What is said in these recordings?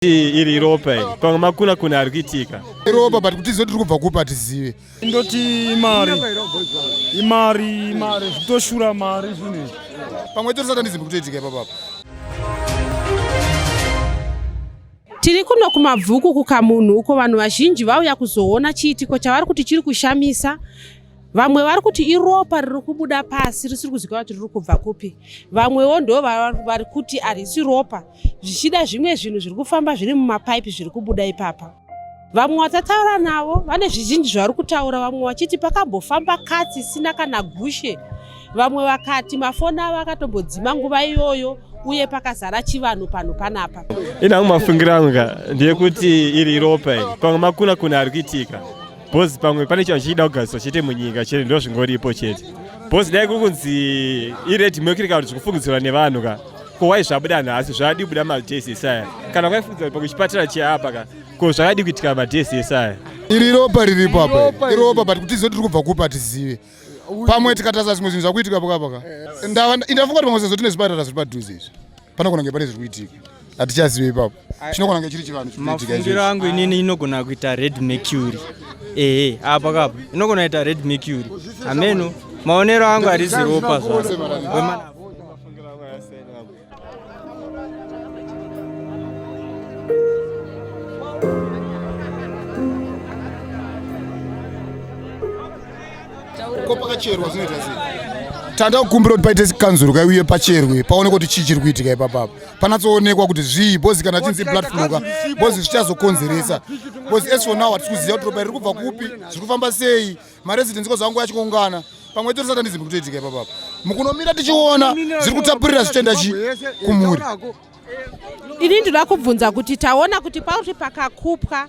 Iri ropa iri pamwe makuna kuna ari kuitika. Iropa but kuti tiri kubva kupi hatizive. Ndoti imari imari imari zvitoshura mari zvinhu izvi. Pamwe itori satanism kutoitika ipapa apa. Tiri kuno kuMabvuku kuKamunhu uko vanhu vazhinji vauya kuzoona chiitiko chavari kuti chiri kushamisa. Vamwe vari kuti iropa riri kubuda pasi risiri kuzivikanwa kuti riri kubva kupi. Vamwewo ndo vari kuti harisi ropa, zvichida zvimwe zvinhu zviri kufamba zviri mumapaipi zviri kubuda ipapa. Vamwe vatataura navo vane zvizhinji zvavari kutaura, vamwe vachiti pakambofamba katsi isina kana gushe, vamwe vakati mafoni avo akatombodzima nguva iyoyo uye pakazara chivanhu panhu panapa. Ini hangu mafungiro angu ka ndeyekuti iri ropa iri pamwe makuna kuna ari kuitika bhozi pamwe pane chinhu chichida kugadziswa chete munyika chete ndo zvingoripo chete bhozi dai kuri kunzi ired mercury kana kuti zvikufungidzirwa nevanhu ka ko wai zvabuda nhasi zvadii kubuda madays esaya kana kwaifungidzirwa pakuchipatara cheapa ka ko zvakadii kuitika madays esaya iri ropa riripo apa iropa but kuti tiri kubva kupi hatizive pamwe tikatarisa zvimwe zvinhu zvakuitika pakapaka ndafunga kuti pamwe sezvo tine zvipatara zviri padhuze izvi panogona kunge pane zviri kuitika hatichazive ipapo chinogona kunge chiri chivanhu mafungiro angu inini inogona kuita red mercury ehe apa kapa inogona kuita red mercury hameno maonero angu harisi ropa zvaro Ko pakacherwa zvinoita sei? Tanda kukumbira kuti paite kanzuru kaiuye pacherwe paonekwa kuti chii chiri kuitika ipapa apa panatsoonekwa kuti zvii bhozi kana chinzi blood flow ka bhozi zvichazokonzeresa bhozi as for now hatisi kuziva kuti ropa riri kubva kupi zviri kufamba sei maresidents ko zvangu achikoungana pamwe itori satanism kutoitika ipapa apa mukunomira tichiona zviri kutapurira zvichienda chi kumhuri Ini ndinoda kubvunza kuti taona kuti pakuti pakakupwa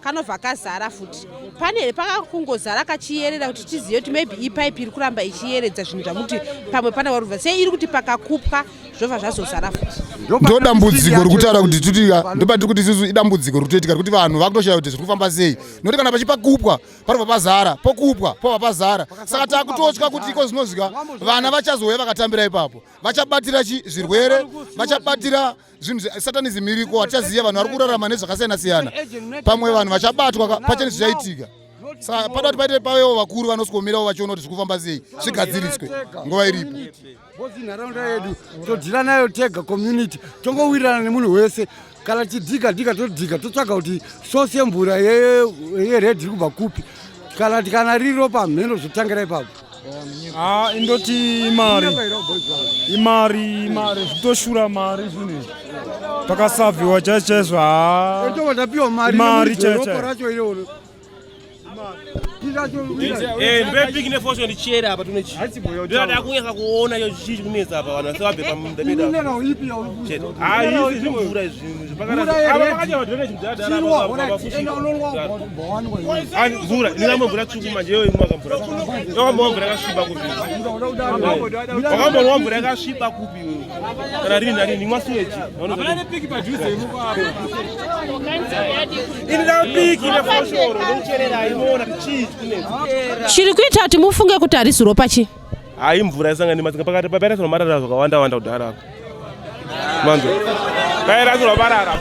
kanobva kazara futi pane here pakakungozara kachiyerera kuti tizive kuti maybe ipaipi iri kuramba ichiyeredza zvinhu zvamuti pamwe pana warubva sei iri kuti pakakupwa zvobva zvazozara futi ndo dambudziko riri kutaura kuti tutika ndopatiri kuti isusu idambudziko riri kutoitika rekuti vanhu vakutoshaya kuti zviri kufamba sei nokuti kana pachipakupwa panobva pazara pokupwa pobva pazara saka takutotya kuti iko zvinozvika vana vachazouya vakatambira ipapo vachabatira chi zvirwere vachabatira zvinhu satanism iriko hatichaziva vanhu vari kurarama nezvakasiyana siyana pamwe vanhu vachabatwa pachene zvichaitika saka pada kuti paite pavewo vakuru vanoswomirawo vachiona kuti zviri kufamba sei zvigadziriswe nguva iripo bozi nharaunda yedu todhira nayo tega community tongowirirana nemunhu wese kana tichidhiga dhiga todhiga totsvaga kuti source yemvura yered iri kubva kupi kana kana riri ropa mheno zvotangira ipapo ah, indoti imari imari imari zvitoshura mari zvinhu izvi pakasavhiwa chaizvo chaizvo haa tapiwa mari chaizvo racho iroro Ndepiki nefosho ndichere apa tune chii. Ndinoda kunyasa kuona iyo chii chikunetsa apa vanhu vese vabve pamunda pedu. Ah, izvi zvimvura izvi zvipakara. Apa pakachera drainage mudhara apa pafushika. Ah, mvura, ndingamwe mvura tsvuku manje iyo imwa kamvura. Wakambonwa mvura yakasviba kupi? Wakambonwa mvura yakasviba kupi iwewe? Kana rini narini imwa sewage. Hapana nepiki padhuze imuko apa. Chiri kuita kuti mufunge kuti harisi ropa chii? Hayi mvura isanga nematsinga pakati pairasirwa marara zvakawanda wanda kudhara apa. Manzo. Pairasirwa marara.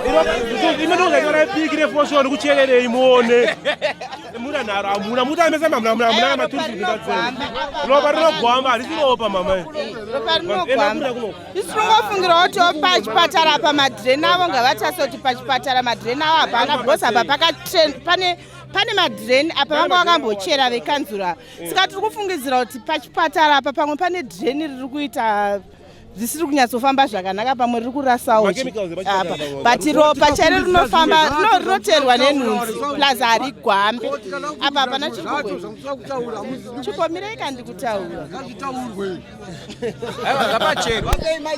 Imi ndozanyora piki refoshoro kuchererei muone. Muna nharo hamuna mutamesa mamuna muna muna maturisi kudzimba dzenyu. Ropa rinogwamba harisi ropa mama. Ropa rinogwamba. Isu tinongofungirawo kuti pachipatara apa madreni avo ngavatarise kuti pachipatara madreni avo hapana because apa pane pane madreni apa vanga vakambochera vekanzura saka tiri kufungidzira kuti pachipatara apa pamwe pane dreni riri kuita zvisiri kunyatsofamba zvakanaka pamwe riri kurasawo apa but ropa chairo rinofamba rinoteerwa nenhunzi plus harigwambe apa hapana chiri kugochipomirei kandikutaura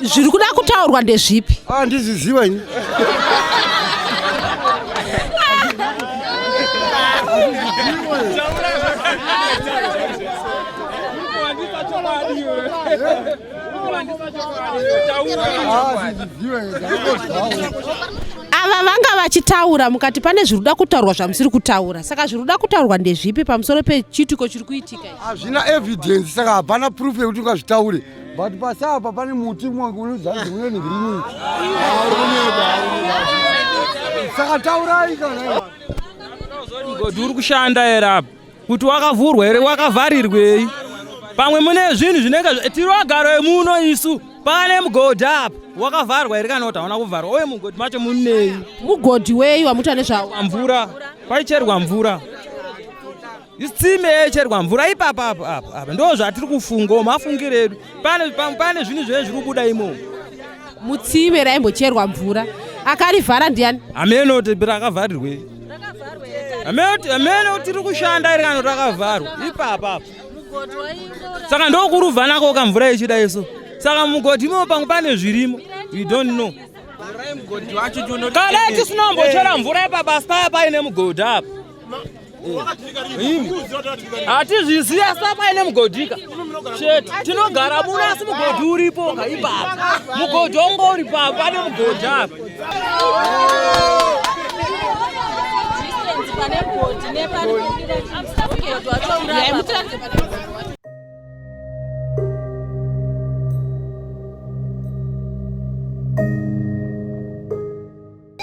Zviri kuda kutaurwa ndezvipi? Ah, ndizviziva ini. Ava vanga vachitaura mukati pane zviri kuda kutaurwa zvamusiri kutaura. Saka zviri kuda kutaurwa ndezvipi pamusoro pechiitiko chiri kuitika? Hazvina evidence saka hapana proof yekuti ungazvitaure. But pasi apa pane muti mwe unozanzi unonhingirini. Saka taurai kana. Mugodhi uri kushanda here apa? Kuti wakavhurwa here wakavharirwei? Pamwe mune zvinhu zvinenge tiri vagaro vemuno isu pane mugodhi apa wakavharwa here kana kuti hauna kuvharwa uye mugodhi macho munei? Mugodhi wei wamuta nezvawo? Mvura kwaicherwa mvura. Itsime yaicherwa mvura ipapa apa apa apa ndo zvatiri kufungawo mafungiro edu. Pane pane zvinhu zvenyu zviri kubuda imomo. Mutsime raimbocherwa mvura akarivhara ndiani? Hameno kuti rakavharirwei. Hameno tiri kushanda here kana rakavharwa ipapa apa. Saka ndokuruvha nako kamvura ichida isu. Saka mugodhi imomo pamwe pane zvirimo. We don't know. Kana tisina kumbochera mvura ipapa asi paya paine mugodhi apa. Hatizvizivi asi paya paine mugodhika. Chete tinogara muno asi mugodhi uripo ka ipapa. Mugodhi wongo uri papa pane mugodhi apa.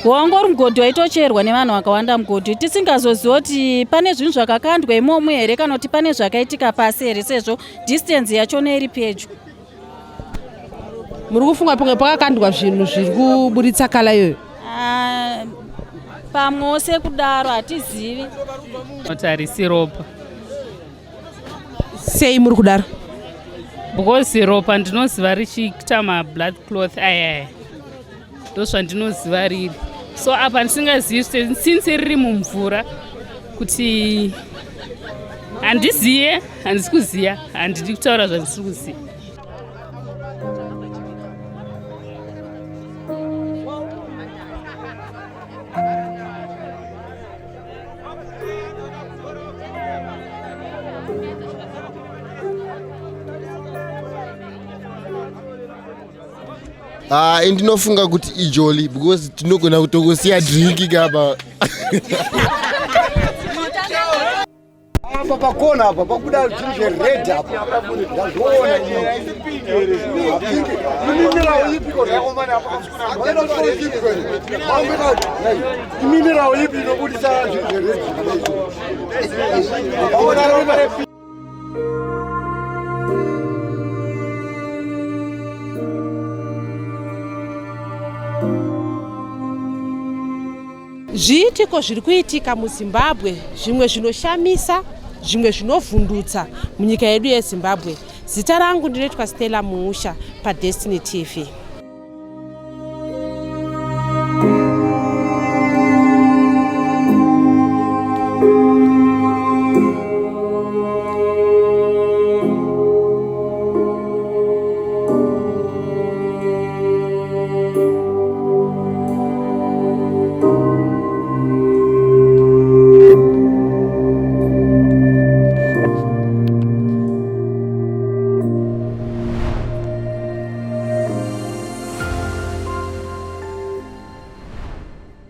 Wanga uri mugodhi waitocherwa nevanhu vakawanda mugodhi tisingazoziva kuti pane zvinhu zvakakandwa imomo here kana kuti pane zvakaitika pasi here sezvo distance yachona iri pedyo. Muri kufunga pamwe pakakandwa zvinhu zviri kuburitsa kala iyoyo? Ah, pamwewo sekudaro hatizivi. Kuti harisi ropa. Sei muri kudaro? Because ropa ndinoziva richiita mablood cloth ayaya ndozvandinoziva riri so apa ndisingazivi since riri mumvura kuti handiziye handisi kuziya handidi kutaura zvandisiri kuziva. Ah, ndinofunga kuti ijoli because tinogona kutongosiya drink kapa. Apa pakona apa pakuda chinhu chered apa ndazviona iminerao ipi iminerao ipi inobudisa zvinhu zvered. Zviitiko zviri kuitika muZimbabwe zvimwe zvinoshamisa, zvimwe zvinovhundutsa munyika yedu yeZimbabwe. Zita rangu ndinoitwa Stella Muusha paDestiny TV.